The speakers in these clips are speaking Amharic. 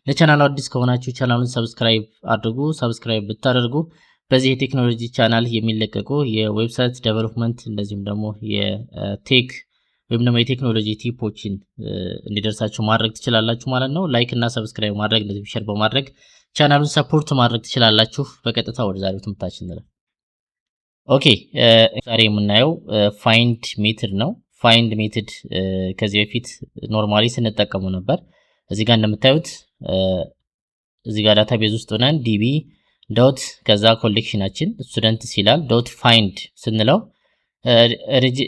ለቻናሉ አዲስ ከሆናችሁ ቻናሉን subscribe አድርጉ። Subscribe ብታደርጉ በዚህ የቴክኖሎጂ ቻናል የሚለቀቁ የ website development እንደዚሁም ደግሞ የ tech ወይም ደግሞ የቴክኖሎጂ tip ኦችን እንዲደርሳችሁ ማድረግ ትችላላችሁ ማለት ነው። Like እና subscribe ማድረግ እንደዚሁም share በማድረግ ቻናሉን support ማድረግ ትችላላችሁ። በቀጥታ ወደ ዛሬው ትምህርታችን እንለፍ። Okay፣ ዛሬ የምናየው find method ነው። Find method ከዚህ በፊት normally ስንጠቀሙ ነበር። እዚህ ጋር እንደምታዩት እዚህ ጋር database ውስጥ ሆነን db dot ከዛ collection ኣችን students ይላል፣ dot find ስንለው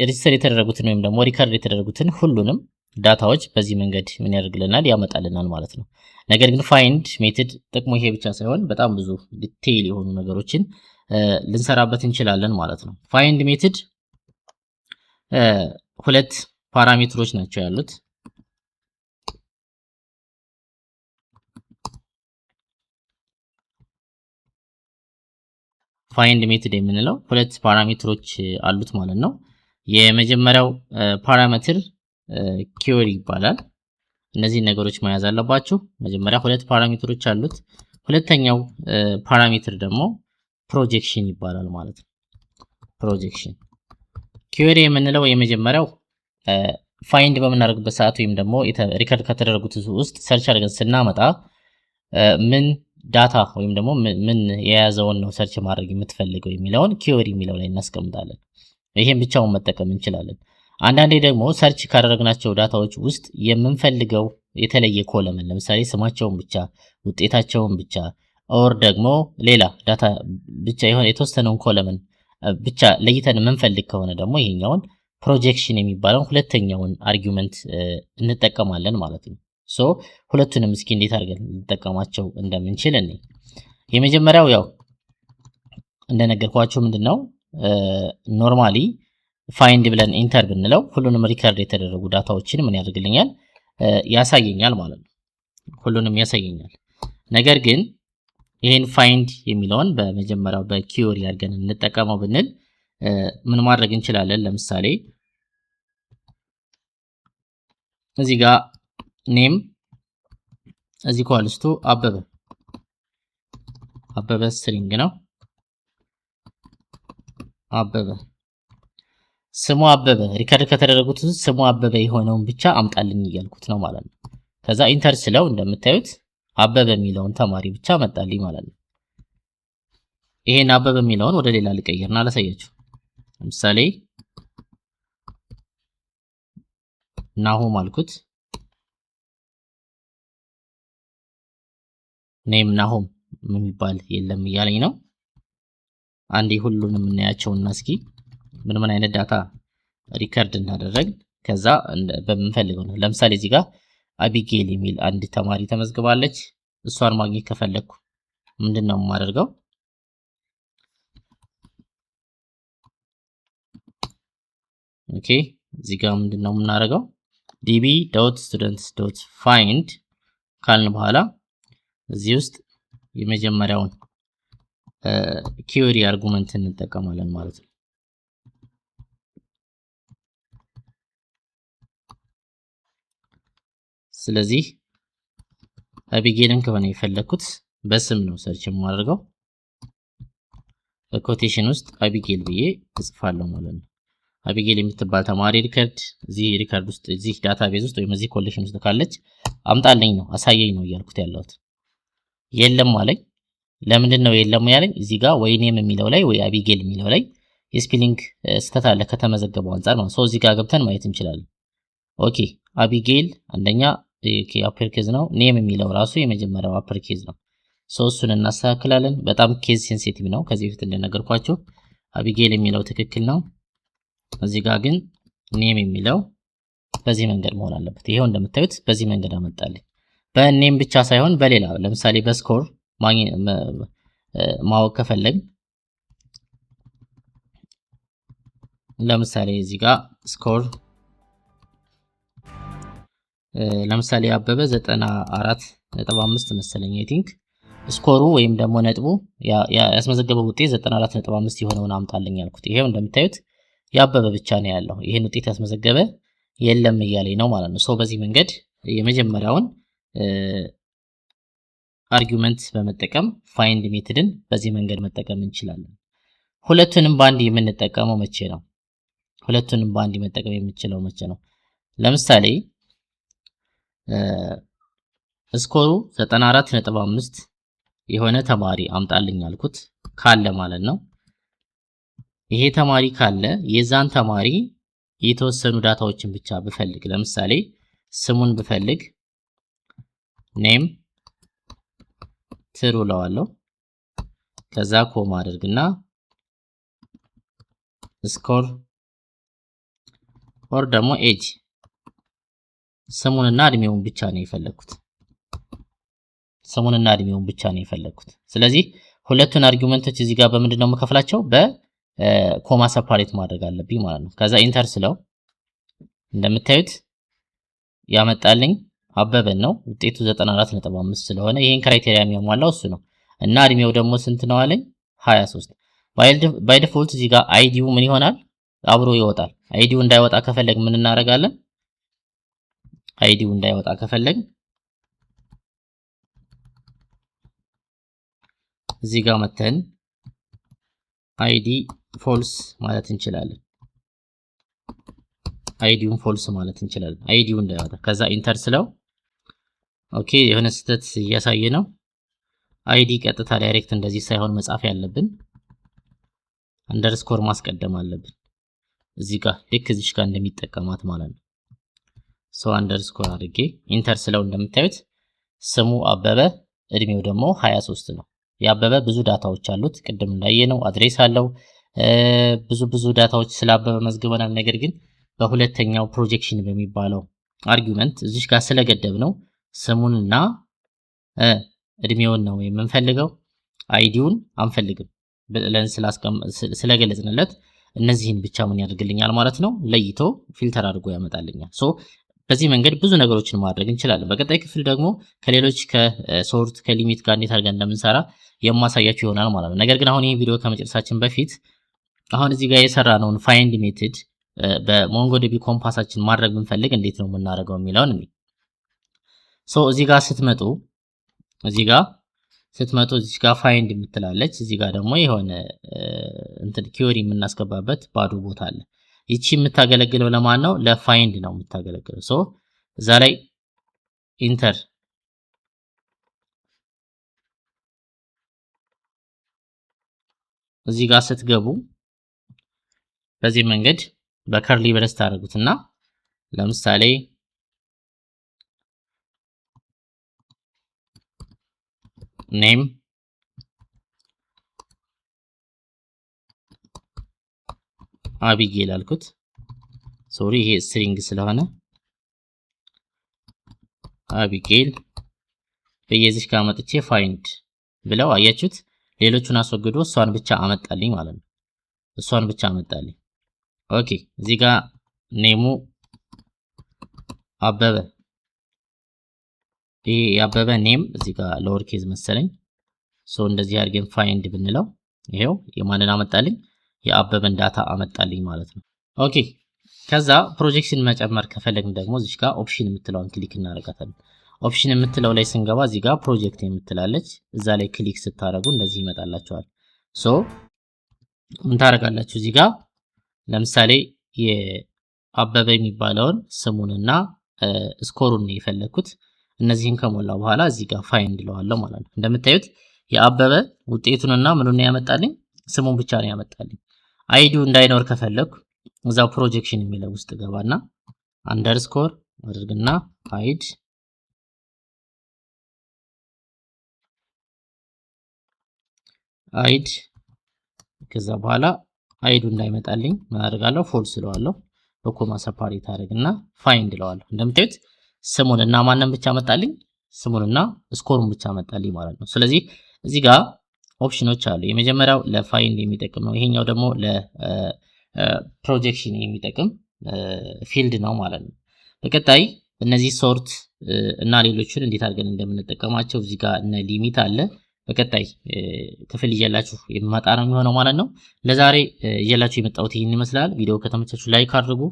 register የተደረጉትን ወይም ደግሞ record የተደረጉትን ሁሉንም data ዎች በዚህ መንገድ ምን ያደርግልናል? ያመጣልናል ማለት ነው። ነገር ግን find method ጥቅሙ ይሄ ብቻ ሳይሆን በጣም ብዙ detail የሆኑ ነገሮችን ልንሰራበት እንችላለን ማለት ነው። Find method ሁለት parameter ኦች ናቸው ያሉት። Find method የምንለው ሁለት parameter ኦች አሉት ማለት ነው። የመጀመሪያው parameter query ይባላል። እነዚህን ነገሮች መያዝ አለባችሁ። መጀመሪያ ሁለት parameter ኦች አሉት። ሁለተኛው parameter ደግሞ projection ይባላል ማለት ነው። Projection query የምንለው የመጀመሪያው find በምናደርግበት ሰዓት ወይም ደግሞ record ከተደረጉት ውስጥ search አድርገን ስናመጣ ምን data ወይም ደግሞ ምን የያዘውን ነው search ማድረግ የምትፈልገው የሚለውን query የሚለው ላይ እናስቀምጣለን። ይሄን ብቻውን መጠቀም እንችላለን። አንዳንዴ ደግሞ search ካደረግናቸው data ዎች ውስጥ የምንፈልገው የተለየ column፣ ለምሳሌ ስማቸውን ብቻ፣ ውጤታቸውን ብቻ or ደግሞ ሌላ data ብቻ የሆነ የተወሰነውን column ብቻ ለይተን የምንፈልግ ከሆነ ደግሞ ይሄኛውን projection የሚባለውን ሁለተኛውን argument እንጠቀማለን ማለት ነው። So ሁለቱንም እስኪ እንዴት አድርገን ልንጠቀማቸው እንደምንችል እኔ የመጀመሪያው ያው እንደነገርኳችሁ ምንድነው፣ normally find ብለን enter ብንለው ሁሉንም record የተደረጉ data ዎችን ምን ያደርግልኛል? ያሳየኛል ማለት ነው። ሁሉንም ያሳየኛል። ነገር ግን ይሄን find የሚለውን በመጀመሪያው በ query አድርገን እንጠቀመው ብንል ምን ማድረግ እንችላለን? ለምሳሌ እዚህ ጋር name is equals to አበበ፣ አበበ string ነው። አበበ፣ ስሙ አበበ፣ record ከተደረጉት ውስጥ ስሙ አበበ የሆነውን ብቻ አምጣልኝ እያልኩት ነው ማለት ነው። ከዛ enter ስለው እንደምታዩት አበበ የሚለውን ተማሪ ብቻ መጣልኝ ማለት ነው። ይሄን አበበ የሚለውን ወደ ሌላ ልቀይርና ላሳያችሁ። ለምሳሌ ናሆም አልኩት። Name ናሆም የሚባል የለም እያለኝ ነው። አንዴ ሁሉንም እናያቸውና እስኪ ምን ምን አይነት data record እንዳደረግን ከዛ በምንፈልገው ነው። ለምሳሌ እዚህ ጋር አቢጌል የሚል አንድ ተማሪ ተመዝግባለች። እሷን ማግኘት ከፈለግኩ ምንድን ነው የማደርገው? Okay፣ እዚህ ጋር ምንድን ነው የምናደርገው? db.students.find ካልን በኋላ እዚህ ውስጥ የመጀመሪያውን query argument እንጠቀማለን ማለት ነው። ስለዚህ አቢጌልን ከሆነ የፈለኩት በስም ነው search የማደርገው። በ quotation ውስጥ አቢጌል ብዬ እጽፋለሁ ማለት ነው። አቢጌል የምትባል ተማሪ record እዚህ record ውስጥ፣ እዚህ database ውስጥ ወይም እዚህ collection ውስጥ ካለች አምጣልኝ ነው፣ አሳየኝ ነው እያልኩት ያለሁት። የለም አለኝ። ለምንድን ነው የለም ያለኝ? እዚህ ጋር ወይ name የሚለው ላይ ወይ አቢጌል የሚለው ላይ የ spelling ስህተት አለ ከተመዘገበው አንጻር ማለት ነው። እዚህ ጋር ገብተን ማየት እንችላለን። Okay፣ አቢጌል አንደኛ upper case ነው። Name የሚለው ራሱ የመጀመሪያው upper case ነው። So እሱን እናስተካክላለን። በጣም case sensitive ነው። ከዚህ በፊት እንደነገርኳችሁ አቢጌል የሚለው ትክክል ነው። እዚህ ጋር ግን name የሚለው በዚህ መንገድ መሆን አለበት። ይሄው እንደምታዩት በዚህ መንገድ አመጣልኝ። በ name ብቻ ሳይሆን በሌላ፣ ለምሳሌ በ score ማወቅ ከፈለግን፣ ለምሳሌ እዚህ ጋር score ለምሳሌ አበበ 94.5 መሰለኝ I think score ኡ ወይም ደግሞ ነጥቡ፣ ያስመዘገበው ውጤት 94.5 የሆነውን አምጣልኝ ያልኩት። ይሄው እንደምታዩት የአበበ ብቻ ነው ያለው። ይሄን ውጤት ያስመዘገበ የለም እያለኝ ነው ማለት ነው። So በዚህ መንገድ የመጀመሪያውን argument በመጠቀም find method ን በዚህ መንገድ መጠቀም እንችላለን። ሁለቱንም ባንድ የምንጠቀመው መቼ ነው? ሁለቱንም ባንድ መጠቀም የምንችለው መቼ ነው? ለምሳሌ score ኡ 94.5 የሆነ ተማሪ አምጣልኝ አልኩት ካለ ማለት ነው። ይሄ ተማሪ ካለ የዛን ተማሪ የተወሰኑ data ዎችን ብቻ ብፈልግ፣ ለምሳሌ ስሙን ብፈልግ name true እለዋለሁ። ከዛ comma አድርግና score or ደግሞ age፣ ስሙንና እድሜውን ብቻ ነው የፈለግኩት። ስሙንና እድሜውን ብቻ ነው የፈለግኩት። ስለዚህ ሁለቱን argument ኦች እዚህ ጋር በምንድን ነው የምከፍላቸው? በ comma separate ማድረግ አለብኝ ማለት ነው። ከዛ enter ስለው እንደምታዩት ያመጣልኝ አበበን ነው። ውጤቱ 94.5 ስለሆነ ይህን criteria የሚያሟላው እሱ ነው። እና እድሜው ደግሞ ስንት ነው አለኝ? 23። By default እዚህ ጋር ID ው ምን ይሆናል? አብሮ ይወጣል። ID ው እንዳይወጣ ከፈለግ ምን እናደርጋለን? ID ው እንዳይወጣ ከፈለግ እዚህ ጋር መተን ID false ማለት እንችላለን። ID ውን false ማለት እንችላለን። ID ው እንዳይወጣ። ከዛ enter ስለው okay፣ የሆነ ስህተት እያሳየ ነው። ID ቀጥታ direct እንደዚህ ሳይሆን መጻፍ ያለብን underscore ማስቀደም አለብን። እዚህ ጋር ልክ እዚህ ጋር እንደሚጠቀማት ማለት ነው። So underscore አድርጌ enter ስለው እንደምታዩት ስሙ አበበ፣ እድሜው ደግሞ 23 ነው። የአበበ ብዙ data ዎች አሉት። ቅድም እንዳየነው address አለው። ብዙ ብዙ data ዎች ስለ አበበ መዝግበናል። ነገር ግን በሁለተኛው projection በሚባለው argument እዚህ ጋር ስለገደብ ነው ስሙንና እድሜውን ነው የምንፈልገው፣ ID ውን አንፈልግም ብለን ስለገለጽንለት እነዚህን ብቻ ምን ያደርግልኛል ማለት ነው፣ ለይቶ filter አድርጎ ያመጣልኛል። So በዚህ መንገድ ብዙ ነገሮችን ማድረግ እንችላለን። በቀጣይ ክፍል ደግሞ ከሌሎች ከ sort፣ ከ limit ጋር እንዴት አድርገን እንደምንሰራ የማሳያችሁ ይሆናል ማለት ነው። ነገር ግን አሁን ይህ ቪዲዮ ከመጨረሳችን በፊት አሁን እዚህ ጋር የሰራነውን find method በ MongoDB Compass ኣችን ማድረግ ብንፈልግ እንዴት ነው የምናደርገው የሚለውን እንይ። So እዚህ ጋር ስትመጡ እዚህ ጋር find የምትላለች፣ እዚህ ጋር ደግሞ የሆነ እንትን query የምናስገባበት ባዶ ቦታ አለ። ይቺ የምታገለግለው ለማን ነው? ለ find ነው የምታገለግለው። So እዛ ላይ enter እዚህ ጋር ስትገቡ በዚህ መንገድ በ curly brace ታደርጉትና ለምሳሌ name አቢጌል አልኩት። Sorry፣ ይሄ string ስለሆነ አቢጌል በየዚህ ጋር መጥቼ find ብለው አያችሁት። ሌሎቹን አስወግዶ እሷን ብቻ አመጣልኝ ማለት ነው። እሷን ብቻ አመጣልኝ። Okay፣ እዚህ ጋር name ኡ አበበ፣ ይሄ የአበበ name እዚህ ጋር lower case መሰለኝ። So እንደዚህ አድርገን find ብንለው ይሄው የማንን አመጣልኝ? የአበበን data አመጣልኝ ማለት ነው። Okay፣ ከዛ projection መጨመር ከፈለግን ደግሞ እዚህ ጋር option የምትለውን click እናደርጋታለን። Option የምትለው ላይ ስንገባ እዚህ ጋር ፕሮጀክት የምትላለች፣ እዛ ላይ click ስታደርጉ እንደዚህ ይመጣላችኋል። So ምን ታደርጋላችሁ? እዚህ ጋር ለምሳሌ የአበበ የሚባለውን ስሙንና score ኡን ነው የፈለግኩት። እነዚህን ከሞላ በኋላ እዚህ ጋር find እለዋለሁ ማለት ነው። እንደምታዩት የአበበ ውጤቱንና ምኑን ነው ያመጣልኝ? ስሙን ብቻ ነው ያመጣልኝ። ID ው እንዳይኖር ከፈለግኩ እዛው projection የሚለው ውስጥ ገባና underscore አድርግና hide ID፣ ከዛ በኋላ ID ው እንዳይመጣልኝ ምን አደርጋለሁ? False እለዋለሁ። በ comma separate አደርግና find እለዋለሁ። እንደምታዩት ስሙንና ማንን ብቻ መጣልኝ? ስሙንና score ኡን ብቻ መጣልኝ ማለት ነው። ስለዚህ እዚህ ጋር ኦፕሽኖች አሉ። የመጀመሪያው ለ find የሚጠቅም ነው። ይሄኛው ደግሞ ለ projection የሚጠቅም field ነው ማለት ነው። በቀጣይ እነዚህ sort እና ሌሎችን እንዴት አድርገን እንደምንጠቀማቸው፣ እዚህ ጋር እነ limit አለ። በቀጣይ ክፍል ይዤላችሁ የምመጣ ነው የሚሆነው ማለት ነው። ለዛሬ ይዤላችሁ የመጣሁት ይህን ይመስላል። ቪዲዮ ከተመቻችሁ like አድርጉ።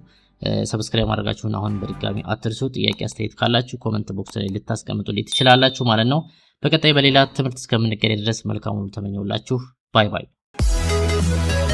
Subscribe ማድረጋችሁን አሁን በድጋሚ አትርሱ። ጥያቄ አስተያየት ካላችሁ comment box ላይ ልታስቀምጡልኝ ትችላላችሁ ማለት ነው። በቀጣይ በሌላ ትምህርት እስከምንገናኝ ድረስ መልካሙን ተመኘሁላችሁ። Bye bye።